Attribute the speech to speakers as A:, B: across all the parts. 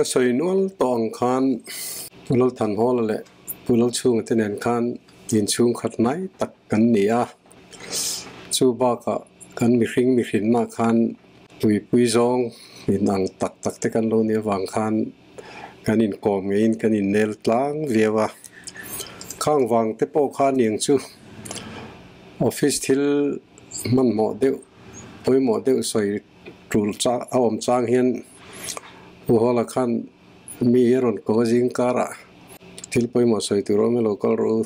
A: Ka sawi nual tawh ang khan Pu Lalthanhawla leh Pu Lalchhunga te nen khan inchhung khat hnai tak kan ni a. Chu bakah kan mihring mihrinna khan tuipui zawng inang tak tak te kan lo nih avang khan kan inkawm ngeiin kan innel tlang viau a. Khang vang te pawh kha aniang chu office thil hmanhmawh deuh pawimawh deuh sawi tul chang a awm chang hian U Hawla khan mi hi a rawn ko a zing karah thil pawimawh sawi tur awm e lo kal rawh u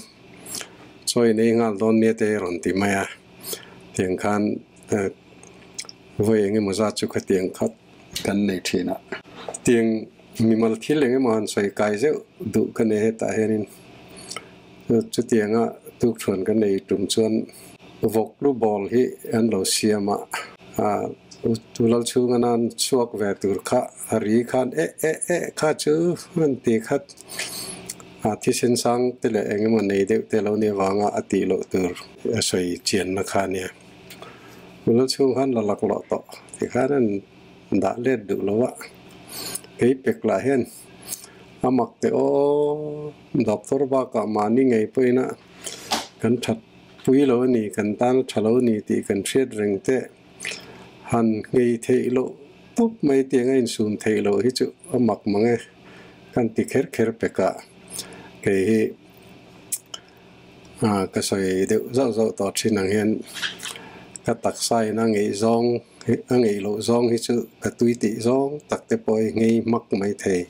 A: chaw in ei nghal dawn nia te a rawn ti mai a tiang khan vawi eng emaw zat chu khatiang khat kan nei thin a tiang mimal thil eng emaw han sawi kai zeuh duh ka nei hetah hianin chutianga tukthuan ka nei tum chuan vawk lu ball hi an lo siam a tu lal chhunga nan chhuak ve tur kha a ri khan eh eh eh kha chu an ti khat a thisen sang te leh eng emaw nei deuh te lo nih avanga a tih loh tur a sawi chianna kha a nia. Tu lal chhung khan la laklawh tawh tikhan an dah let duh lo a, kei pek lah hian a mak teh aw doctor bakah mahni ngei pawhin a kan that pui lo a ni, kan tan a tha lo a ni tih kan hriat reng teh. Han nghei theih loh tawp mai tiang a insum theih loh hi chu a mak mang e, kan ti kher kher pek a, kei hi ka sawi deuh zauh zauh tawh thin ang hian ka taksa in a ngeih zawng a ngeih loh zawng hi chu ka tui tih zawng tak te pawh hi nghei hmak mai thei,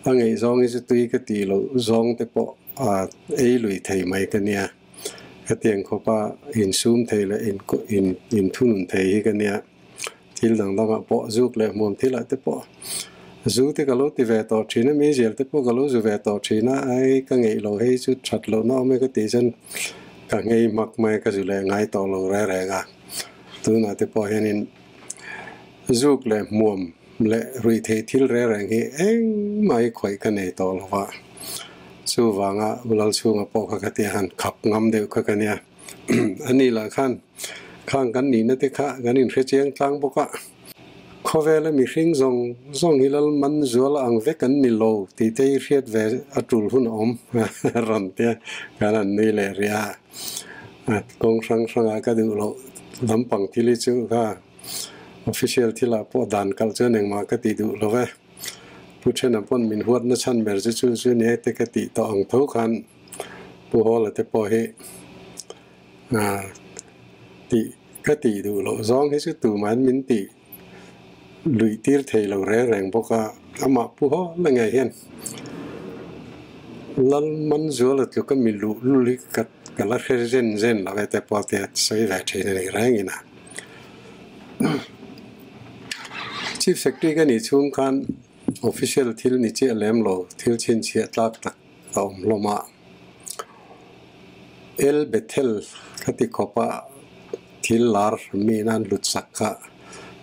A: a ngeih zawng hi chu tui ka tih loh zawng te pawh ei lui thei mai ka nia. Hetiang khawpa insum thei leh inthunun thei hi ka nia. Thil dang dangah pawh zuk leh hmuam thilah te pawh zu te ka lo ti ve tawh thin a, meizial te pawh ka lo zu ve tawh thin a, ai ka ngeih lo hei chu that lohna awm e ka tih chuan ka nghei hmak mai a, ka zu leh ngai tawh lo reng reng a. Tunah te pawh hianin zuk leh hmuam leh ruihtheih thil reng reng hi engmah hi khawih ka nei tawh lo va, chuvanga Lalchhunga pawh kha khatia han khap ngam deuh kha ka nia. Ani lah khan khang kan nihna te kha kan inhre chiang tlang bawk a, khawvela mihring zawng zawng hi lal man zual ang vek an ni lo tih te hi hriat ve a tul hun a awm rawn tia kan han nui leh rih a, kawng hrang hrangah ka duh loh lampang thil hi chu kha. Official thilah pawh dan kalh chuan engmah ka tih duh lo ve. Pu Thena pawn min huatna chhan ber chu chu chu nia te ka tih tawh ang tho khan Pu Hawla te pawh hi tih ka tih duh loh zawng hi chu tumahin min tih luih tir thei lo reng reng bawk a, amah Pu Hawla ngei hian Lalmanzuala tluka mi luh lul hi ka Ka la hre zen zen lo e te pawh tia sawi ve thin a ni rengin a. Chief Secretary ka nih chhung khan official thil ni chiah lem lo thil chhinchhiah tlak tak a awm hlawm a. El Bethel ka ti khawp a thil lar mi nan hlut sak kha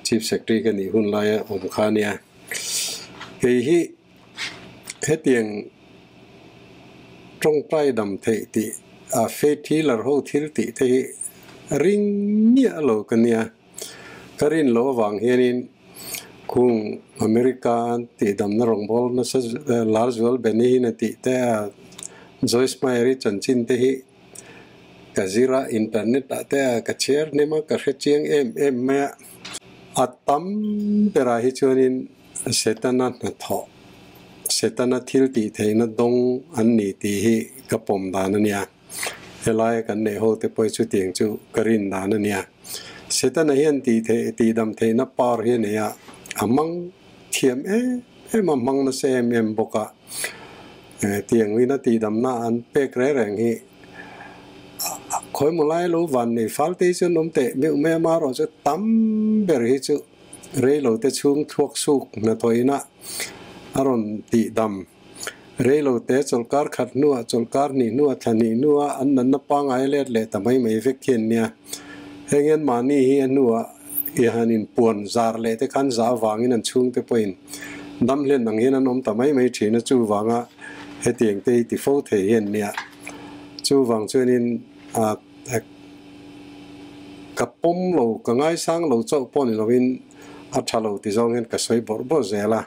A: Chief Secretary ka nih hun laia awm kha a nia. Kei hi Hetiang tawngtai dam theih tih a faith healer ho thil tih te hi ring miah lo ka nia. Ka rin loh avang hianin kung America an tihdamna rawngbâwl nasa lar zual Benny Hinn a tih te a Joyce Meyer i chanchin te hi ka zir a, internet ah te a ka chhiar hnem a, ka hre chiang em em mai a. A tam berah hi chuanin Setana hnathawh, Setana thil tih theihna dawng an ni tih hi ka pawm dan a nia. Helaia kan neih ho te pawh hi chutiang chu ka rin dan a nia. Setana hian tih theih, tihdam theihna power hi a nei a, a hmang thiam em em a, hmang nasa em em bawk a. Tiangin a tihdamna an pek reng reng hi khawimaw lai lo van nei fal te hi chu an awm teh meuh mai a, amaherawhchu tam ber hi chu Reilote chhung thluak suk hnathawihna a rawn tih dam. Reilote chawlhkar khat hnuah, chawlhkar hnih hnuah, thla hnih hnuah an natna pangngai let leh ta mai mai vek hian nia. Heng hian mahni hi a hnuah i han inpuan zar leh te khan za avangin an chhungte pawhin dam hlen ang hian an awm ta mai mai thin a, chuvanga hetiang te hi ti fo thei hian nia. Chuvang chuanin a. Ka pawm lo, ka ngaisang lo chauh pawh ni loin a tha lo ti zawng hian ka sawi bawrh bawrh zel a.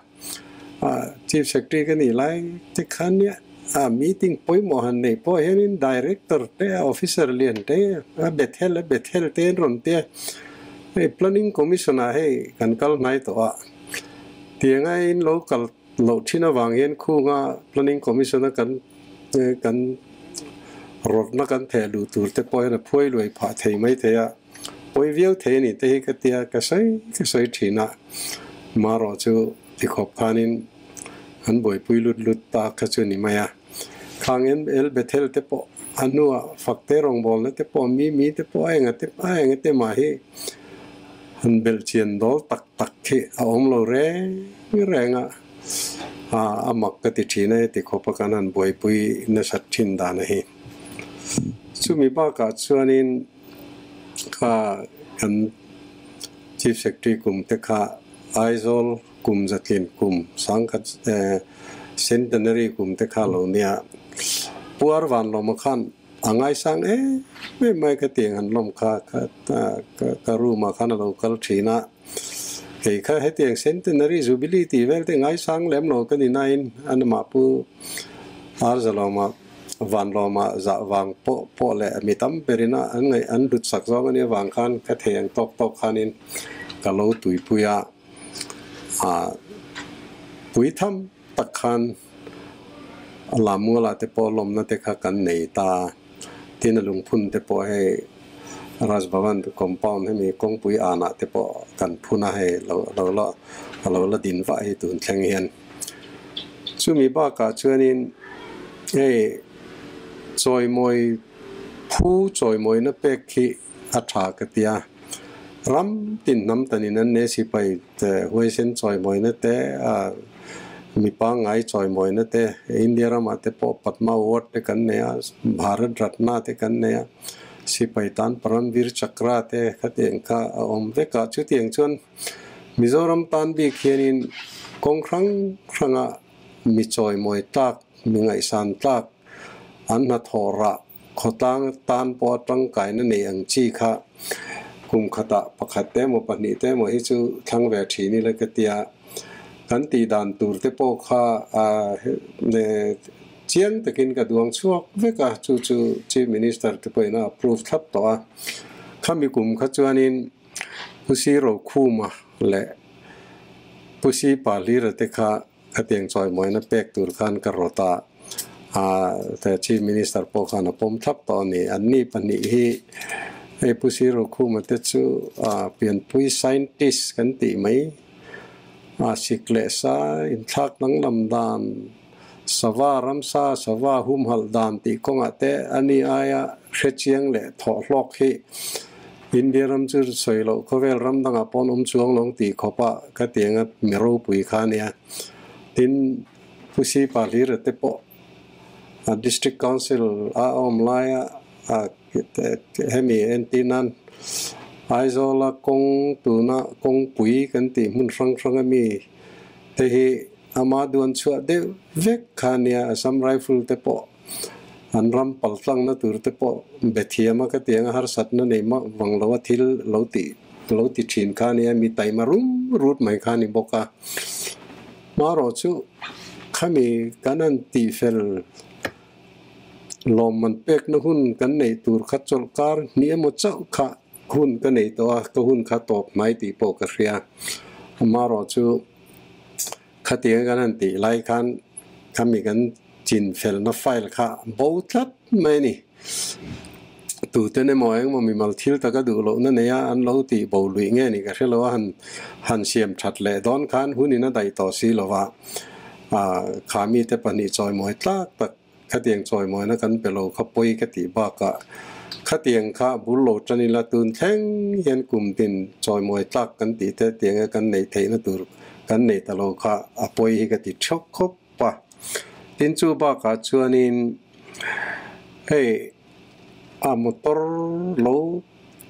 A: Chief Secretary ka nih lai te khan nia a meeting pawimawh han neih pawh hianin Director te Officer lian te a Bethel a Bethel te an rawn tia hei Planning Commission ah hei kan kal hnai tawh a tianga in lo kal loh thin avang hian khunga Planning Commission a kan kan rawtna kan theh luh tur te pawh hian a phuai luai phah thei mai thei a. Pawi viau thei a ni te hi ka tia ka sawi ka sawi thin a, marawh chu tikhawp khanin an buaipui lut lut ta kha chu ni mai a. Khang en El Bethel te pawh a hnuah fakte rawngbawlna te pawh mi mi te pawh a enga te a enga te mah hi han belh chian dawl tak tak hi a awm lo reng reng a, a mak ka ti thin a heti khawpa kan han buaipui nasat thin dan a hi. Chumi bakah chuanin. Kha kan Chief Secretary kum te kha Aizawl kum zatlin kum sangkhat Centenary kum te kha lo nia. Puar van lawma khan a ngaisang em em mai ka tiang han lawm kha ka room ah khan a lo kal thin a. Kei kha hetiang Centenary Jubilee tih vel te ngaisang lem lo ka ni nain anamah pu Arzalawma Vanlawma zah vang pawh pawh leh mi tam berin a an ngaih an lut sak zawng a nih avang khan ka thei ang tawk tawk khanin ka lo tuipui a, ah pui tham tak khan a lammualah te pawh lawmna te kha kan nei ta, tin a lungphun te pawh hei Raj Bhavan compound hemi kawngpui anah te pawh kan phun a hei lo lo la a lo la din vah hi tun thleng hian. Chumi bakah chuanin hei chawimawi phu chawimawina pek hi a tha ka ti a, ram tin hnam tanin an ne sipai te huaisen chawimawina te mi pangngai chawimawina te India ramah te pawh Padma Award te kan nei a, Bharat Ratna te kan nei a, sipai tan Paramvir Chakra te khatiang kha a awm vek a, chutiang chuan Mizoram tan bik hianin kawng hrang hranga mi chawimawi tlak, mi ngaihsan tlak, an hnathawh rah khawtlang tan pawha tangkaina nei ang chi kha kum khatah pakhat te emaw pahnih te emaw hi chu thlang ve thin ila ka tia. Kan tih dan tur te pawh kha chiang takin ka duang chhuak vek a, chu chu Chief Minister te pawhin a approve thlap tawh a. Khami kum kha chuanin Pu Si Rokhuma leh Pu Si Pahlira te kha khatiang chawimawina pek tur khan ka rawt a, Chief Minister pawh khan a pawm thlap tawh a ni. Anni pahnih hi hei Pu Si Rokhuma te chu pianpui scientist kan tih mai, sik leh sa inthlak danglam dan, sava ramsa, sava humhalh dan tih kawngah te ani aia hrechiang leh thawhhlawk hi India ram chu sawi loh khawvel ram dangah pawh an awm chuang lo ang tih khawpah ka ti anga mi ropui kha a nia. Tin, Pu Sipa Hlira te pawh District Council a awm laia hemi entir nan Aizawla kawng tuna kawngpui kan tih hmun hrang hrang ami te hi ama duan chhuah deuh vek kha a nia. Assam Rifle te pawh An ram paltlangna tur te pawh be thiam a ka ti ang a, harsatna nei mah vang lo a thil lo tih lo ti thin kha a nia, mi taima rum rut mai kha a ni bawk a. Hmarawh chu khami kan han tih fel lawmman pekna hun kan neih tur kha chawlhkar hnih emaw chauh kha hun ka nei tawh a, ka hun kha tawp hnai tih pawh ka hria. Hmarawh chu Khatiang kan han tih lai khan khami kan chinfelna file kha bo tlat mai a ni. Tuten emaw engmaw mimal thil taka duh lohna nei a an lo tih bo luih nge ni ka hre lo a, han han siam that leh dawn khan hunin a daih tawh si lova, kha mite pahnih chawimawi tlak tak Khatiang chawimawina kan pe lo kha pawi ka tih bakah khatiang kha bul lo tan ila tun thleng hian kum tin chawimawi tlak kan tih te tianga kan neih theihna tur kan nei ta lo kha a pawi hi ka ti theuh khawp a. Tin chu bakah chuanin hei a motor lo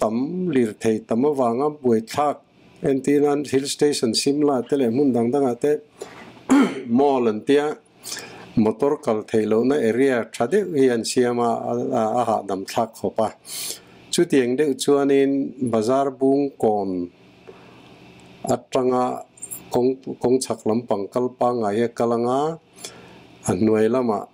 A: tam lirthei tam avanga buaithlak entirnan hill station Simla te leh hmun dang dangah te mall an tia. Motor kal theih lohna area tha deuh hi an siam a, a hahdam thlak khawp a. Chutiang deuh chuanin bazar bung kawn atanga Kawng kawng chhak lampang kal pangngai hi a kal anga a hnuai lamah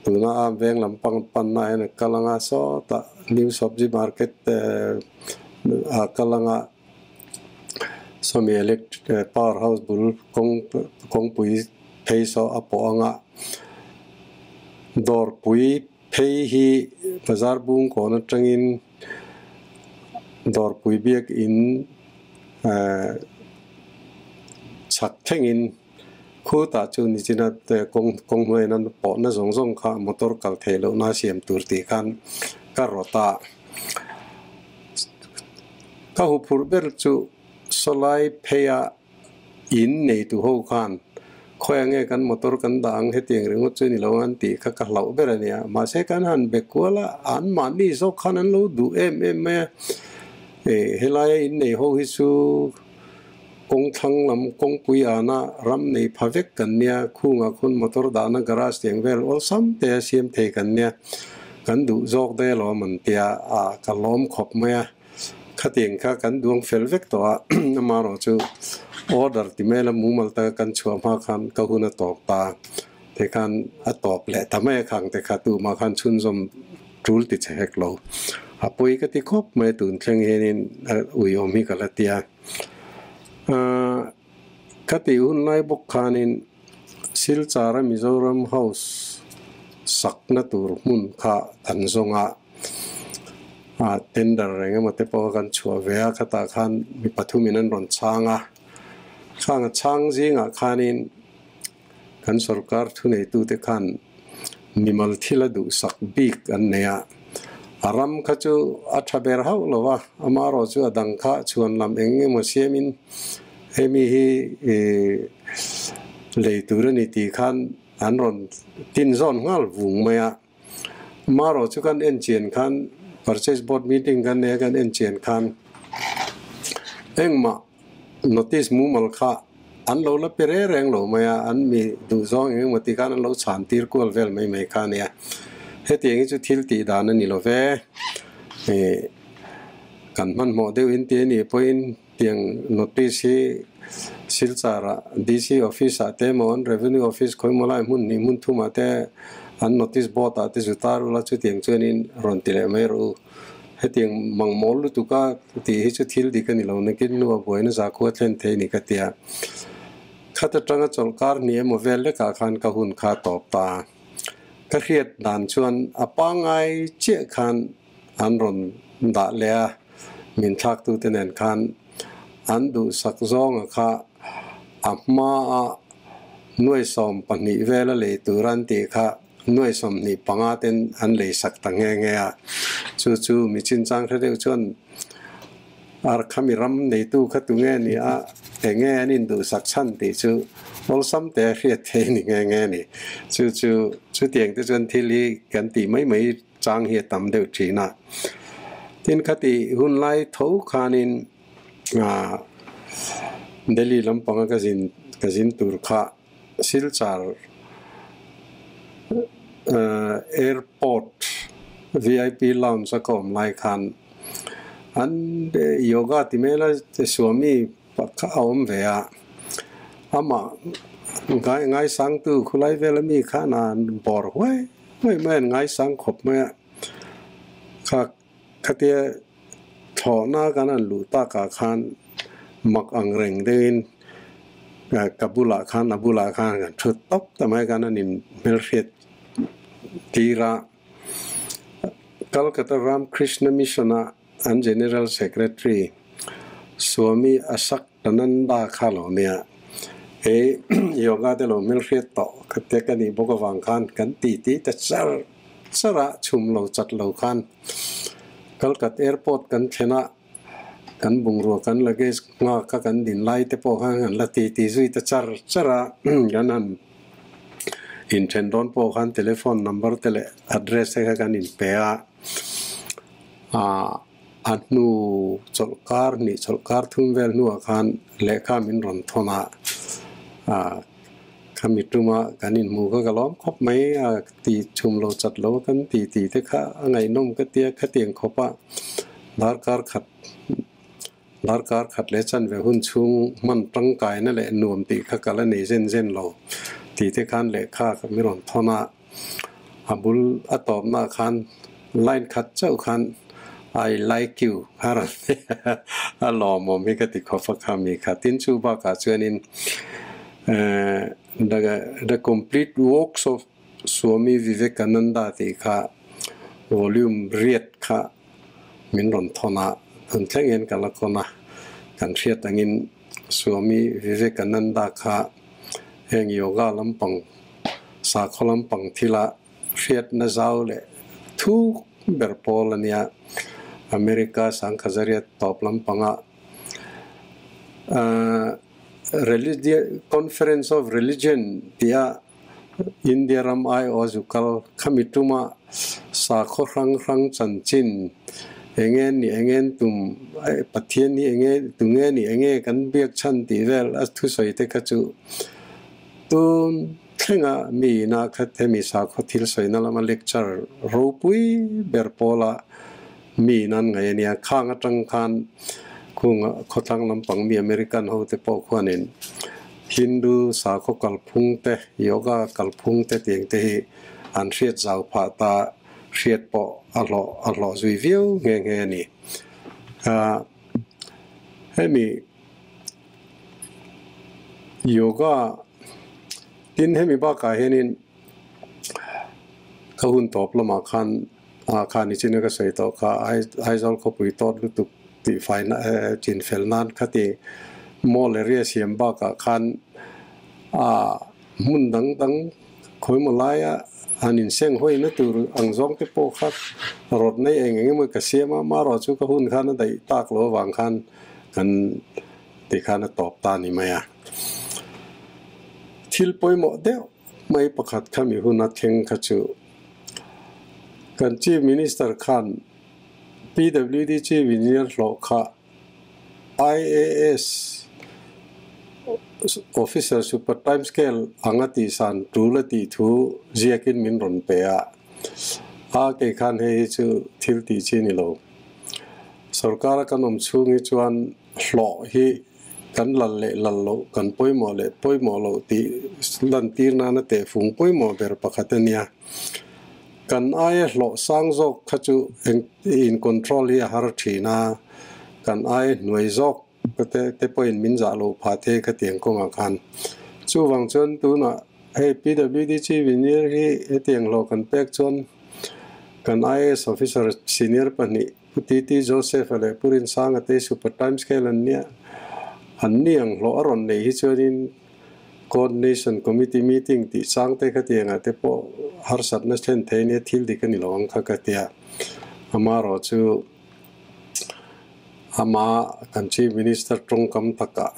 A: tuna a veng lampang panna ah hian a kal anga sawtah new sabzi market a kal anga sawmi electric power house bul kawng kawngpui phei saw a pawh anga dawrpui phei hi bazar bung kawn atangin dawrpui biakin ehh chhak thlengin khutah chu nichina kawng kawng hnuaiin an pawhna zawng zawng kha motor kal theih lohna a siam tur tih khan ka rawt a. Ka huphurh ber chu sawlai pheia in neitu ho khan khawiah nge kan motor kan dah ang hetiang ringawt chu ni lo an tih kha ka hlauh ber a nia. Mahse kan han be kual a, anmahni zawk khan an lo duh em em mai a. Helaia in nei ho hi chu kawng thlang lam kawngpui ana ram nei pha vek kan nia, khungah khawn motor dahna garage tiang vel awlsam te a siam thei kan nia, kan duh zawk daih alawm an tia a ka lawm khawp mai a, khatiang kha kan duang fel vek tawh a, amaherawhchu order ti mai la mumal taka kan chhuah hma khan ka hun a tawp ta, tikhan a tawp leh ta mai a khang te kha tumah khan chhunzawm tul ti che hek lo, a pawi ka ti khawp mai tun thleng hianin uiawm hi ka la tia. Ka tih hun lai bawk khanin Silchara Mizoram House sakna tur hmun kha kan zawng a, tender eng emaw te pawh kan chhuah ve a, khatah khan mi pathumin an rawn chhang a, khang a chhang zingah khanin kan sorkar thuneitute khan mimal thil a duhsak bik an nei a, a ram kha chu a tha ber hauh lo va, amaherawh chu a dang kha chhuan lam eng emaw siamin hemi hi lei tur a ni tih khan an rawn tin zawn nghal vung mai a, amaherawh chu kan en chian khan purchase board meeting kan nei a kan en chian khan engmah Notice mumal kha an lo la pe reng reng lo mai a, an mi duh zawng eng emaw tih khan an lo chhan tir kual vel mai mai kha a nia. Hetiang hi chu thil tih dan a ni lo ve. Ih kan hmanhmawh deuh in ti a nih pawhin tiang notice hi Silchar ah DC office ah te emaw an revenue office khawimaw lai hmun hnih hmun thum ah te an notice board ah te zu tar ula chutiang chuanin rawn ti leh mai rawh u. Hetiang mangmawl lutuk a tih hi chu thil dik a ni lo, nakin hnua buaina zakhua thlen thei ni ka ti a. Khat atanga chawlhkar hnih emaw vel lekah khan ka hun kha a tawp ta. Ka hriat dan chuan a pangngai chiah khan an rawn dah leh a, min thlaktute nen khan an duhsak zawnga kha a hmaa nuai 12 vela lei tur an tih kha Nuai 25 ten an lei sak ta nghe nghe a, chu chu mi chinchang hre deuh chuan Arkhami ram neitu kha tu nge ni a, eng nge an induhsak chhan tih chu awlsam te a hriat thei ni nghe nghe ni. Chu chu chutiang te chuan thil hi kan tih mai mai chang hi a tam deuh thin a. Tin khati hun lai tho khanin Delhi lampanga ka zin ka zin tur kha Silchar Airport VIP Lounge a ka awm lai khan an yoga ti mai la Swami pakhat a awm ve a, amah ngaisangtu khulai vel ami khan a bawr huai huai mai a, an ngaisang khawp mai a, kha Khatia thlawhna kan han luh takah khan mak ang reng deuhin ka bulah khan a bulah khan kan thut tawp ta mai khan an inhmelhriat tir a. Calcutta Ramkrishna Mission-a an General Secretary Swami Ashaktananda kha lo nia. He yoga te lo hmelhriat tawh khatia ka nih bawk avang khan kan titi ta char char a, chhum lo chat lo khan Calcutta airport kan thlen a, kan bungrua kan luggage nghak a kan din lai te pawh khan kan la ti ti zui ta char char a, kan han inthen dawn pawh khan telephone number te leh address te kha kan inpe a, ah a hnu chawlhkar hnih chawlhkar thum vel hnuah khan lehkha min rawn thawn a, ah. Khami tuma kan inhmu kha ka lawm khawp mai a, ti chhum lo chat lo a kan ti tih te kha a ngaihnawm ka tia khatiang khawpa darkar khat Darkar khat leh chanve hun chhung hman tangkaina leh nuam tih kha ka la nei zen zen lo tih te khan lehkha ka mi rawn thawn a, a bul a tawpnaah khan line khat chauh khan I like you kha rawn ti a, a lawmawm hi ka ti khawp a kha mi kha. Tin chu bakah chuanin The Complete Works of Swami Vivekananda tih kha volume riat kha min rawn thawn a, tun thleng hian ka la kawn a, kan hriat angin Swami Vivekananda kha heng yoga lampang, sakhaw lampang thila hriatna zau leh thuk ber pawl a nia. America Sangkhazariat tawp lampanga Conference of Religion tia India ram aiawh zu kal khami tuma sakhaw hrang hrang chanchin enge ni enge tum Pathian hi enge tunge ni enge kan biak chhan tih vel a thusawi te kha chu tun thlenga mi ina khat hemi sakhaw thil sawina lama lecture ropui ber pawla mi in an ngaih a nia. Khang atang khan khung khawthlang lampang mi American ho te pawh khuanin Hindu sakhaw kalphung te, yoga kalphung te tiang te hi an hriat zau phah ta hriat pawh a hlawh a hlawh zui viau nghe nghe a ni. Hemi yoga tin hemi bakah hianin ka hun tawp lamah khan Ah kha nichin a ka sawi tawh kha Aizawl khawpui tawt lutuk tih faina chin fel nan khati mall area siam bakah khan ah hmun dang dang khawimaw laia han inseng hawina tur ang zawng te pawh kha rawt nei eng eng emaw ka siam a, marawh chu ka hun khan a daih tak lo avang khan kan ti khan a tawp ta ni mai a. Thil pawimawh deuh mai pakhat kha mi hun a thleng kha chu Kan Chief Minister khan PWD Chief Engineer hlawh kha IAS Officer Super Time Scale anga tihsan tul a tih thu ziakin min rawn pe a. A kei khan hei hi chu thil tih chi ni lo. Sorkara kan awm chhung hi chuan hlawh hi kan lal leh lal loh, kan pawimawh leh pawimawh loh tih lantir nana tehfung pawimawh ber pakhat a nia. Kan aia hlawh sang zawk kha chu in control hi a har thin a, kan aia hnuai zawk te pawhin min zah loh phah thei kha tiang kawngah khan. Chuvang chuan tunah hei PWD Chief Engineer hi hetiang hlawh kan pek chuan kan IAS officer senior pahnih Pu TT Joseph-a leh Pu Rinsanga te Super Time Scale an nia. An ni ang hlawh a rawn nei hi chuanin Coordination Committee meeting tih chang te khatiangah te pawh harsatna thlen thei nia thil dik a ni lo ang kha ka tia. Amarawh chu ama kan Chief Minister tawngkam takah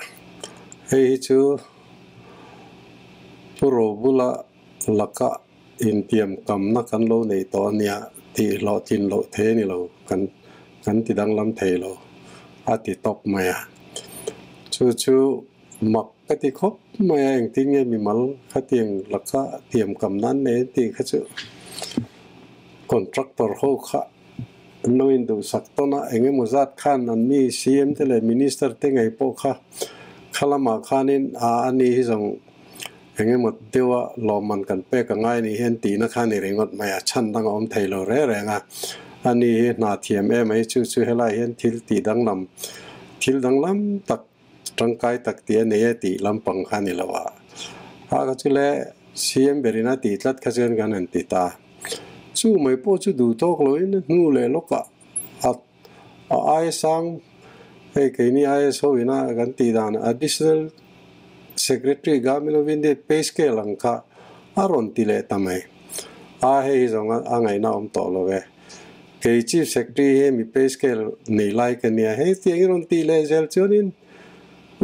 A: hei hi chu Pu Robula laka Intiam kamna kan lo nei tawh a nia tih hlawhtlin loh thei a ni lo, kan kan ti danglam thei lo a ti tawp mai a. Chu chu mak ka ti khawp mai a, engtin nge mimal khatiang laka tiam kam nan nei an tih kha chu contractor ho kha an lo induhsak tawn a, eng emaw zat khan an mi CM te leh minister te ngei pawh kha khalamah khanin a ani hi zawng Eng emaw deuha lawmman kan pek a ngai nih hian tihna kha ni ringawt mai a, chhan dang a awm thei lo reng reng a. Ani hi hna thiam em mai chu chu helai hian thil tih danglam, thil danglam tak, tangkai tak tih a nei e tih lampang kha a ni lo a. A kha chu le CM berin a tih tlat kha chuan kan han ti ta. Chu mai pawh chu duh tawk loin hnu leh lawkah a a ai sang hei keini IAS ho ina kan tih dan additional secretary Government of India pay scale ang kha a rawn ti leh ta mai a hei hi zawng a ngaihna awm tawh lo ve kei chief secretary hi mi pay scale nei lai ka nia hei tiang i rawn tih leh zel chuanin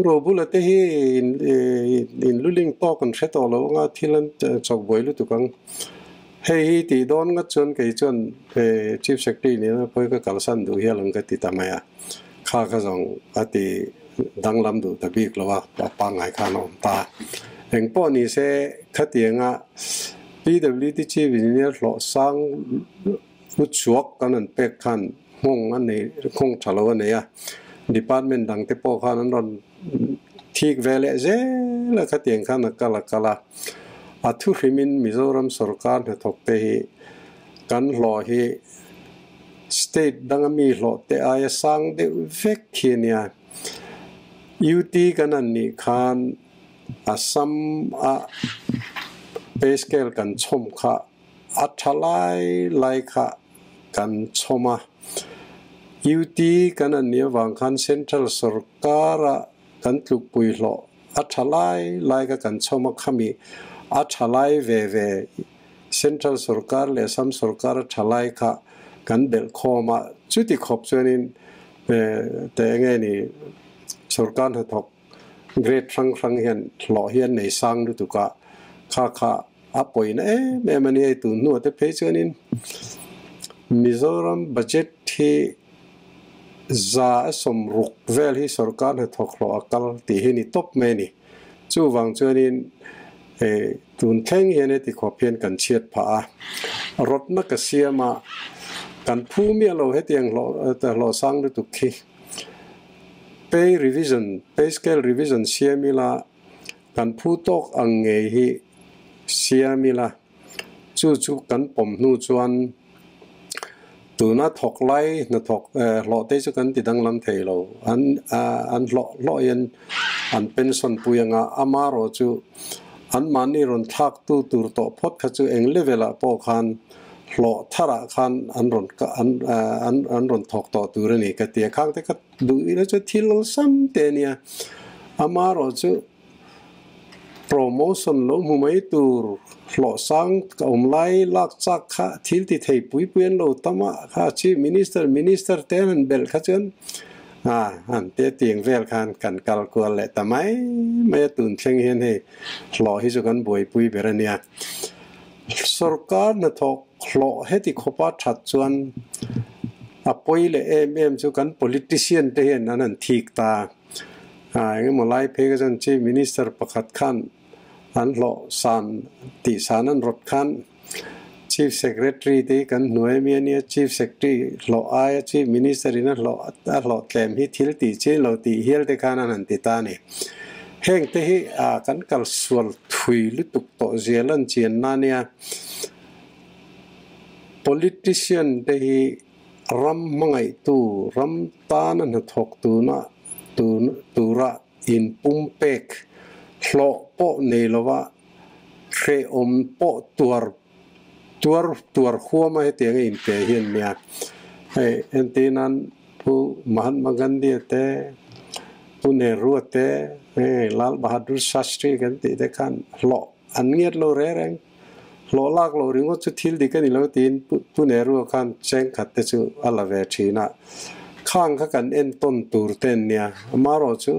A: Robula te hi in luling tawk an hre tawh lo anga thil an chawk buai lutuk ang. Hei hi tih dawn ngat chuan kei chuan Chief Secretary nena pawi ka kalsan duh hial ang ka ti ta mai a, kha kha zawng a ti danglam duh ta bik lo a, a pangngai khan a awm ta. Engpawh ni se khatianga PWD Chief Engineer hlawh sang u chhuak kan han pek khan nghawng a nei, nghawng tha lo a nei a. Department dang te pawh khan an rawn thik ve leh zel a, khatiang khan a kal a kal a. A thu hrimin Mizoram sorkar hnathawk te hi kan hlawh hi state danga mi hlawh te aia sang deuh vek khi a nia. UT kan han nih khan Assam a pay scale kan chhawm kha A tha lai lai kha kan chhawm a, UT kan an nih avang khan Central sorkara kan tlukpui hlawh a tha lai lai kha kan chhawm a, khami a tha lai ve ve Central sorkar leh Assam sorkar a tha lai kha kan belh khawm a, chuti khawp chuanin teh enge ni sorkar hnathawk grade hrang hrang hian hlawh hi an nei sang lutuk a, kha kha A pawina em em a ni hei tun hnuah te phei chuanin Mizoram budget hi 160 vel hi sorkar hnathawk hlawh a kal tih hi ni tawp mai a ni. Chuvang chuanin hei tun thleng hian heti khawp hian kan chhiat phah a, rawtna ka siam a, kan phu miah lo hetiang hlawh sang lutuk khi pay revision, pay scale revision siam ila, Kan phu tawk ang ngei hi siam ila, chu chu kan pawm hnu chuan tuna thawk lai hnathawk hlawh te chu kan ti danglam thei lo. An an hlawh hlawh hian an pension pui anga amarawh chu anmahni rawn thlak tu tur tawh phawt kha chu eng level ah pawh khan hlawh tharah khan an rawn an an rawn thawk tawh tur a ni ka ti a. Khang te kha Duh ila chu thil awlsam te a nia, amarawh chu promotion lo hmu mai tur hlawh sang ka awm lai lak chak kha thil ti thei pui pui an lo tam a, kha Chief Minister, Minister te an han belh kha chuan a han te tiang vel khan kan kal kual leh ta mai mai a, tun thleng hian hei hlawh hi chu kan buaipui ber a nia. Sorkar hnathawk hlawh heti khawpa that chuan a pawi leh em em chu kan politician te hian an han thik ta a, engemaw lai phei kha chuan Chief Minister pakhat khan an hlawh san tih san an rawt khan Chief Secretary te hi kan hnuai ami a nia, Chief Secretary hlawh aia Chief Minister in a hlawh a hlawh tlem hi thil tih chin lo tih hial te khan an han ti ta a ni. Heng te hi kan kal sual thui lutuk tawh zia lan chian na nia. Politician te hi ram hmangaihtu, ram tana hnathawk tuna tura inpumpek hlawh pawh nei lova hrehawm pawh tuar tuar tuar huama hetiang a inpe hi an nia. Hei entirnan Pu Mahatma Gandhi te, Pu Nehru te, hei Lal Bahadur Shastri kan tih te khan hlawh an ngiat lo reng reng. Hlawh lak loh ringawt chu thil dik a ni lo tiin Pu Nehru khan chengkhat te chu a la ve thin a. Khang kha kan entawn tur te an nia. Amaherawhchu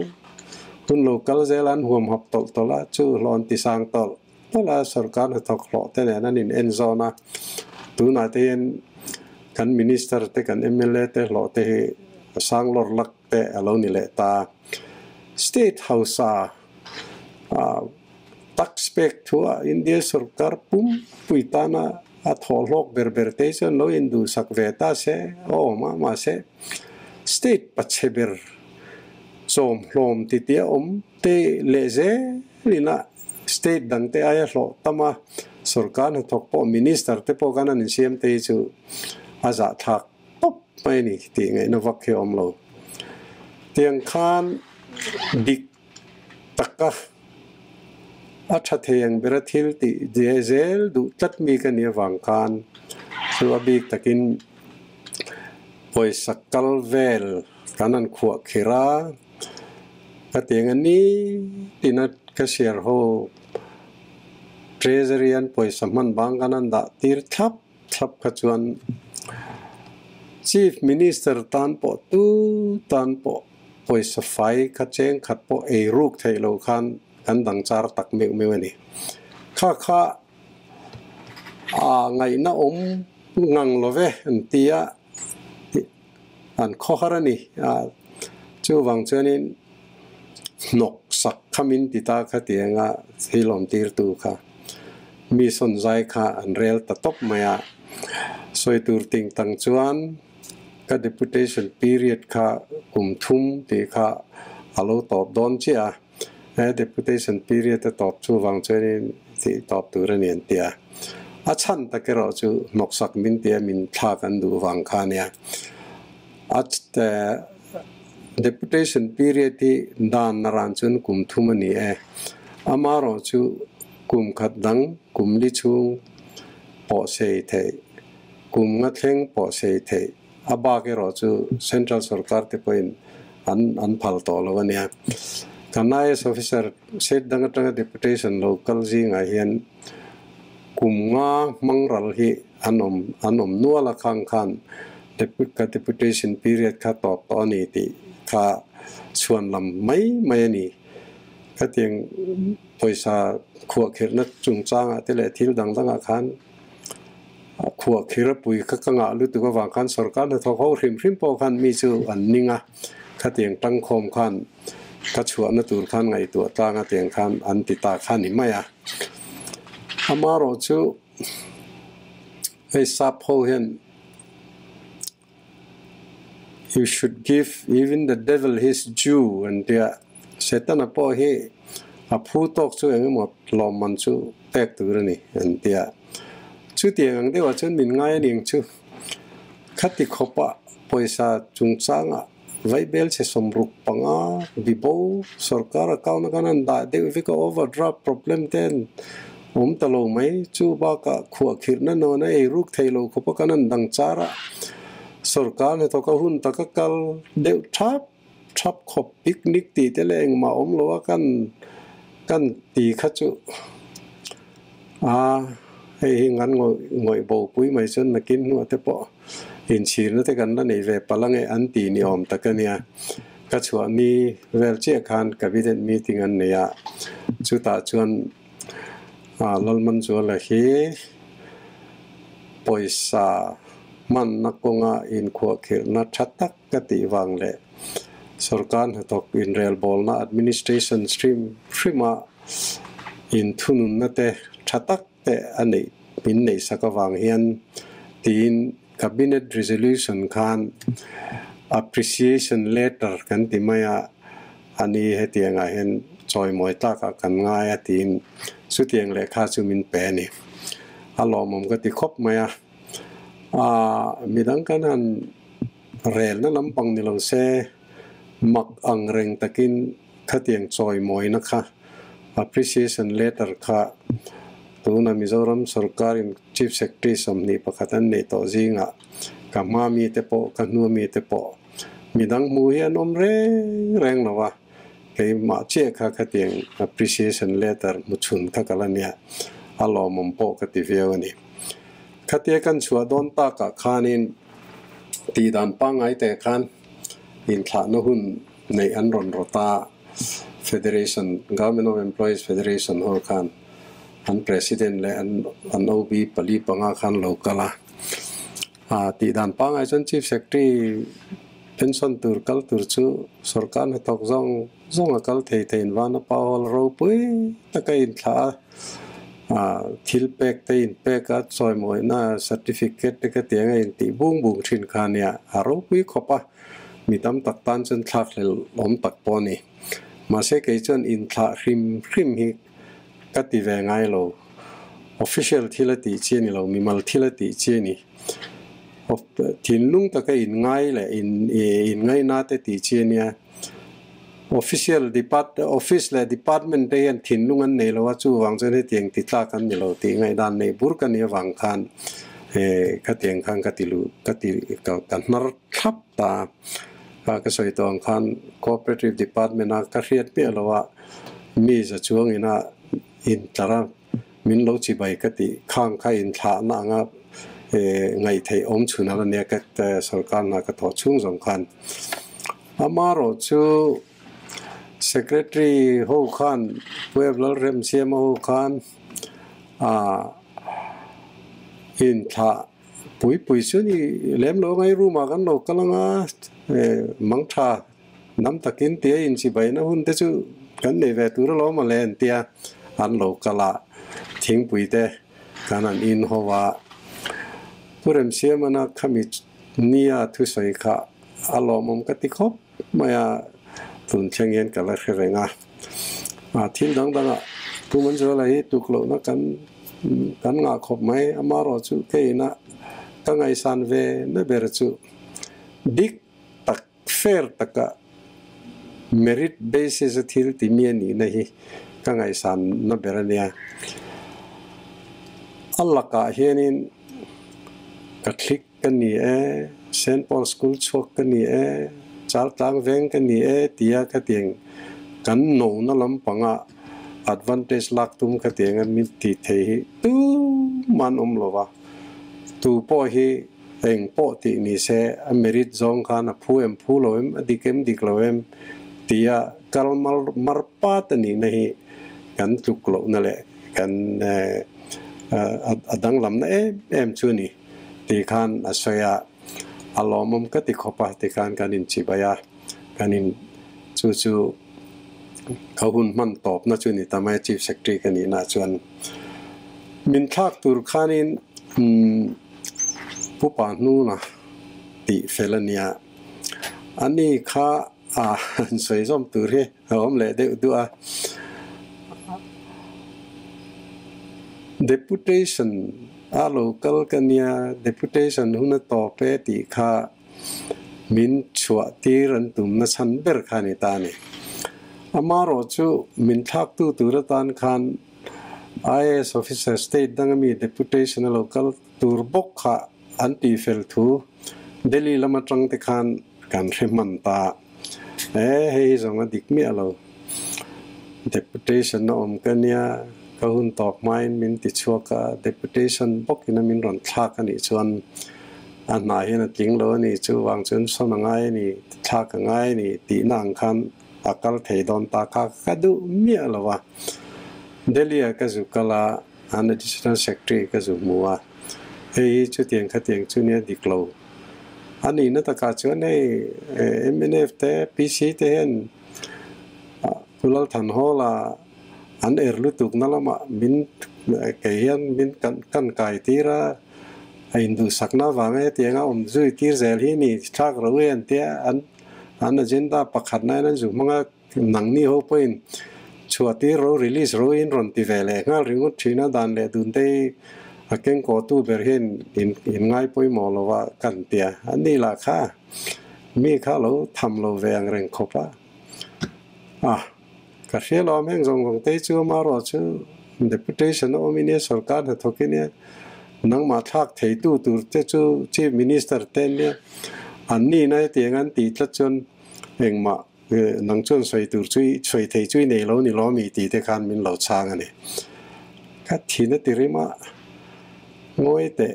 A: hun lo kal zel a an huamhap tawlh tawlh a, chu hlawh an ti sang tawlh tawlh a, sorkar hnathawk hlawh te nen an in en zawn a. Tunah te hian kan minister te kan mla te hlawh te hi sang lawr lak te a lo ni leh ta. State hausa tax pek thuah India sorkar pum pui tana a thawh hlawk ber ber te hi chuan lo induhsak ve ta se aw mah mahse state pachhe ber chawm hlawm ti tia awm te leh zelin a state dang te aia hlawh tam a sorkar hnathawk pawh minister te pawh khan an insiam te hi chu a zahthlak tawp mai a ni tih ngaihna vak hi a awm lo. Tiang khan dik taka a tha thei ang bera thil tih zel duh tlat mi ka nih avang khan chu a bik takin pawisa kal vel kan han khuah khir a, ka tiang a ni tina ka share ho treasury an pawisa hman bang kan han dah tir thlap thlap kha chuan Chief Minister tan pawh tu tan pawh pawisa fai kha cheng khat pawh ei ruk theih loh khan kan dang char tak meuh meuh a ni. Kha kha a ngaihna awm ngang lo ve an ti a, an khawhar a ni. Chuvang chuanin hnawk sak kha min ti ta kha ti anga thil awm tirtu kha mi sawn zai kha an rel ta tawp mai a. Sawi tur ting tang chuan Ka deputation period kha kum thum tih kha a lo tawp dawn chiah a, he deputation period a tawp chuvang chuanin tih tawp tur a ni an ti a. A chhan tak erawh chu hnawksak min tia min thlak an duh vang kha a nia. A deputation period hi dan a ran chuan kum thum a ni e. Amaherawh chu kum khat dang kum li chhung pawh sei theih, kum nga thleng pawh sei theih a bak erawh chu central sorkar te pawhin an an phal tawh lo a nia. Kan IAS officer state dang atanga deputation lo kal zingah hian kum nga hmang ral hi an awm an awm nual a khang khan ka deputation period kha tawp tawh a ni tih kha chhuan lam mai mai a ni. Khatiang pawisa khuahkhirhna chungchangah te leh thil dang dangah khan khuahkhir a pui kha ka ngah lutuk avang khan sorkar hnathawk ho hrim hrim pawh khan mi chu an ning a, khatiang tangkhawm khan ka chhuahna tur khan ngaihtuah tlang a tiang khan an ti ta kha ni mai a. Amaherawh chu hei sap ho hian You should give even the devil his due an ti a, Setana pawh hi a phu tawk chu eng emaw lawmman chu pek tur a ni an ti a. Chutiang ang deuhah chuan min ngai a ning chu khati khawpa pawisa chungchangah vaibel chhe 65 bibo sorkar account a kan han dah deuh vek a, overdraft problem te an awm ta lo mai. Chu bakah khuahkhirhna nawn a ei ruk thei lo khawpa kan han dang char a, sorkar hnathawk a hun taka kal deuh thap thap khawp picnic tih te leh engmah awm lo a kan kan ti kha chu a hei hi ngan ngawih ngawih bo pui mai chuan nakin hnuah te pawh inchhirna te kan la nei ve palh ange an ti ni awm tak a nia. Ka chhuah ni vel chiah khan cabinet meeting an nei a, chutah chuan Lalmanzuala hi pawisa hmanna kawnga inkhuahkhirhna tha tak ka tih vang leh sorkar hnathawk inrelbawlna administration hrim hrima inthununna te tha tak te a neih min neihsak avang hian tiin Cabinet Resolution khan appreciation letter kan ti mai a, a ni hetiangah hian chawimawi tlakah kan ngai a tiin chutiang lehkha chu min pe a ni. A lawmawm ka ti khawp mai a. Aaa midang kan han relna lampang ni lo se mak ang reng takin khatiang chawimawina kha appreciation letter kha tuna Mizoram sorkarin Chief Secretary 21 an neih tawh zingah ka hma mite pawh ka hnua mite pawh midang hmu hi an awm reng reng lo a, keimah chiah kha khatiang appreciation letter hmu chhun kha ka la nia, a lawmawm pawh ka ti viau a ni. Khatia kan chhuah dawn takah khanin tihdan pangngai teh khan inthlahna hun neih an rawn rawt a, Federation, Government of Employees Federation ho khan an President leh an an OB pali panga khan lo kal a. Tihdan pangngai chuan Chief Secretary pension tur kal tur chu sorkar hnathawk zawng zawng a kal thei thei in van a pa hall ropui taka inthlah a. Thil pek te in pek a, chawimawihna certificate te ka tiang a intih bung bung thin kha nia, a ropui khawp a, mi tam tak tan chuan thlak hlel awm tak pawh a ni. Mahse kei chuan inthlah hrim hrim hi ka ti ve ngai lo, official thil a tih chi a ni lo, mimal thil a tih chi a ni. Thinlung taka inngai leh inngaihna te tih chi a nia. Official depart office leh department te hian thinlung an nei lo a, chuvang chuan hetiang ti tlak an ni lo tih ngaihdan nei bur ka nih avang khan eh khatiang khan ka ti luh ka ti ka ka hnar thlap ta a, ka sawi tawh ang khan cooperative department a ka hriat miah lo a mi za chuang ina intlar a min lo chibai ka tih khang kha inthlahna anga eh ngaihtheih awm chhun a la nia ka sorkar hna ka thawh chhung zawng khan. Amaherawh chu Secretary ho khan Puep Lalremsiama ho khan ah inthlah pui pui chu ni lem lo ngai room ah kan lo kal anga eh mangtha nam takin tia inchibaina hun te chu kan nei ve tur alawm a le an tia an lo kal a thingpui te kan han in ho a. Pu Remsiamana khami. Nia thusawi kha a lawmawm ka ti khawp mai a, tun thleng hian ka la hre reng a. A thil dang dangah Pu Manzuala hi tuk lohna kan kan ngah khawp mai, amaherawhchu keina ka ngaihsan ve na ber chu dik tak fair taka merit basis a thil ti mi a nihna hi ka ngaihsan na ber a nia. A lakah hianin ka thlik ka ni e, Saint Paul School chhuak ka ni e, Chaltlang veng ka ni e tia khatiang kan nona lampanga advantage lak tum khatianga min tih thei hi tuman awm lo va, tu pawh hi eng pawh tih ni se a merit zawng khan a phu em phu lo em, a dik em dik lo em tia kal mar mar pat a nihna hi kan tluk lohna leh kan a danglamna em em chu a ni. Ti khan a sawi a, a lawmawm ka ti khawp a ti khan kan inchibai a, kan in chu chu ka hun hman tawpna chu ni ta mai a Chief Secretary ka nihna chuan min thlak tur khanin Pupa hnuna tih fel a nia, ani kha a han sawi zawm tur hi a awm leh deuh duh a. Deputation a lo kal ka nia, deputation hun a tawp e tih kha min chhuah tir an tumna chhan ber kha a ni ta a ni. Amaherawh chu min thlaktu tur atan khan IAS officer state danga mi deputation a lo kal tur bawk kha an tihfel thu Delhi lam atang te khan kan hre hman ta. E hei hi zawng a dik miah lo. Deputation a awm ka nia, ka hun tawk hmain min ti chhuak a, deputation bawkin a min rawn thlak a nih chuan a hna hian a tling lo a ni, chuvang chuan sawn a ngai a ni, thlak a ngai a ni tihna ang khan a kal thei dawn ta kha ka duh miah lo a. Delhi-ah ka zu kal a, an additional secretary ka zu hmu a, hei hi chutiang khatiang chu nia dik lo. A nihna takah chuan hei mnf te PC te hian Pu Lalthanhawla an er lutukna lamah min kei hian min kan kai tir a, a induhsakna avanga hetianga awm zui tir zel hi ni thlak ro e an tia an agenda pakhatna hian an zu hmang a. Nangni ho pawhin chhuah tir ro release ro in rawn ti ve leh nghal ringawt thin a, dan leh dun te hi a kengkawhtu ber hian in in ngai pawimawh lo a kan ti a, a ni lah kha mi kha lo tham lo ve ang reng khawp a, a ka hria lo am heng zawng zawng te hi chu amaherawh chu deputation a awm in nia sorkar hnathawk in nia nangmah thlak theitu tur te chu chief minister te an nia an nihna hetiang an tih tlat chuan engmah Nang chuan sawi tur chu i sawi thei chu i nei lo ni lo mi tih te khan min lo chhang a ni. Ka thin a ti rim a, ngawi teh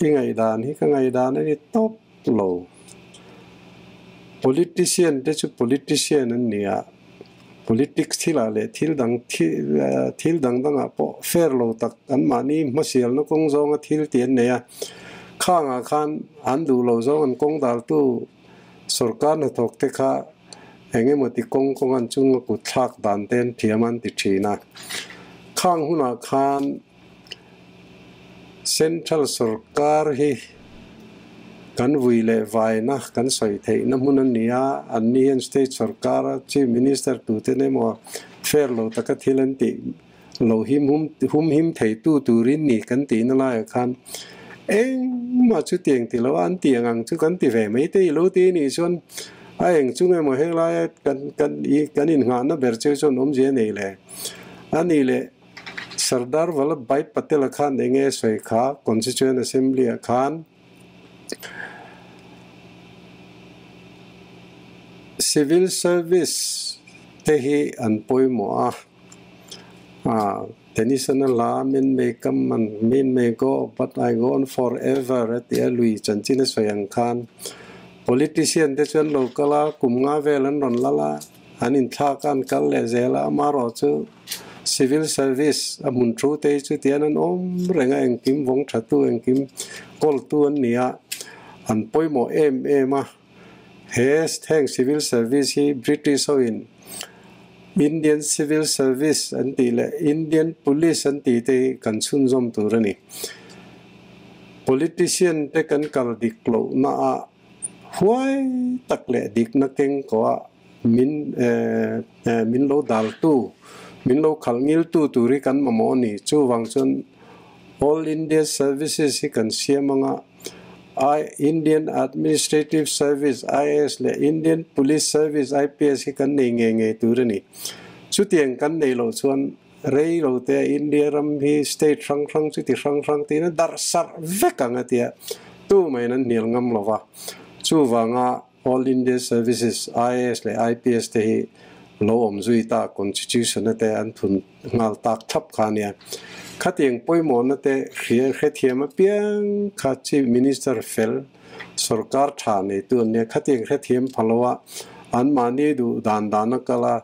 A: i ngaihdan hi ka ngaihdan a ni tawp lo. Politician te chu politician an ni a, politics thilah leh thil dang thil dang dangah pawh fair lo tak anmahni hmasialna kawng zawnga thil tih an nei a, khangah khan an duh lo zawng an kawng daltu Sorkar hnathawk te kha eng emaw ti kawng kawng an chunga kut thlak dan te an thiam an ti thin a. Khang hunah khan Central sorkar hi kan vui leh vaina kan sawi theihna hmun a ni a, anni hian State sorkara Chief Minister tuten emaw fair lo taka thil an tih lo him hum hum him theitu turin ni kan tihna laiah khan engmah chu tiang ti lo a, an ti ang ang chu kan ti ve mai te i lo ti anih chuan a eng chu nge maw heng laia kan kan i kan innghahna ber chu chuan awmzia a nei le. A nih leh Sardar Vallabhbhai Patel-a khan eng nge sawi kha Constituent Assembly-ah khan Civil Service te hi an pawimawh a. Tennyson a hla Men may come and men may go but I go on for ever a ti a, lui chanchin a sawi ang khan politician te chuan lo kal a, kum nga vel an rawn lal a, an inthlak a, an kal leh zel a, amaherawh chu civil service a hmun thu te hi chu tian an awm reng a, engkim vawng tha tu, engkim kawl tu an ni a, an pawimawh em em a. He heng civil service hi British hoin Indian Civil Service an tih leh Indian Police an tih te hi kan chhunzawm tur a ni. Politician te kan kal dik lohna ah huai tak leh dikna keng kawh ah min min lo dal tu, min lo khalh ngil tu tur hi kan mamawh a ni. Chuvang chuan All India Services hi kan siam anga I Indian Administrative Service, IAS, leh Indian Police Service, IPS, hi kan nei ngei ngei tur a ni. Chutiang kan nei loh chuan Rei lo te India ram hi state hrang hrang chuti hrang hrang tiin a darh sarh vek ang a tia tu maiin an hnial ngam lo va. Chuvanga All India Services, IAS leh IPS te hi lo awm zui ta Constitution a te an thun nghal tak thlap kha a nia. Khatiang pawimawhna te hria hrethiam apiang kha Chief Minister fel sorkar tha neitu an nia. Khatiang hrethiam pha lo a anmahni duh dan dan a kal a.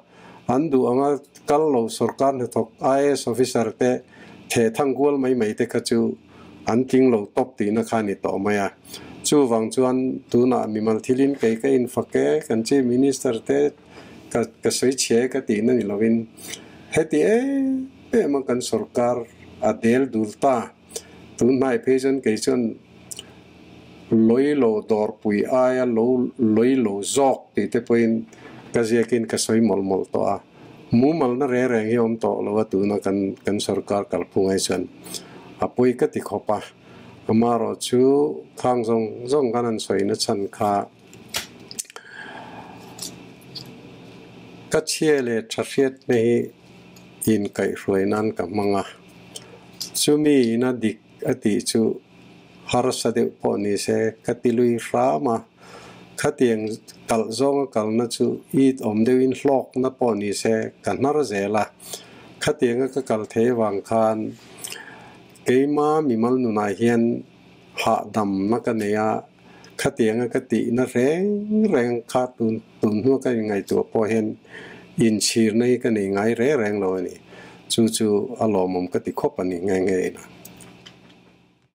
A: An duh anga kal lo sorkar hnathawk IAS officer te theh thang kual mai mai te kha chu an tling lo tawp tihna kha a ni tawh mai a. Chuvang chuan tunah mimal thilin kei ka infak e, kan Chief Minister te ka ka sawi chhia e ka tihna ni lovin heti em em a kan sorkar a del dul ta. Tun hnai phei chuan kei chuan Loi lo dawrpui aia lo loi lo zawk tih te pawhin ka ziakin ka sawi mawlh mawlh tawh a. Mumalna reng reng hi awm tawh lo a tuna kan kan sorkar kalphung ai chuan a pawi ka ti khawp a. Amaherawh chu khang zawng zawng kan han sawina chhan kha ka chhia leh tha hriatna hi inkaihhruai nan ka hmang a. Chumi ina dik a tih chu harsa deuh pawh ni se ka ti lui hram a, khatiang kalh zawnga kalna chu it awm deuhin hlawkna pawh ni se ka hnar zel a, khatianga ka kal thei avang khan keima mimal nunah hian hahdamna ka nei a, khatianga ka tihna reng reng kha tun tun hnua ka inngaihtuah pawh hian inchhirna hi ka nei ngai reng reng lo a ni, chu chu a lawmawm ka ti khawp a ni nghe nghe ina.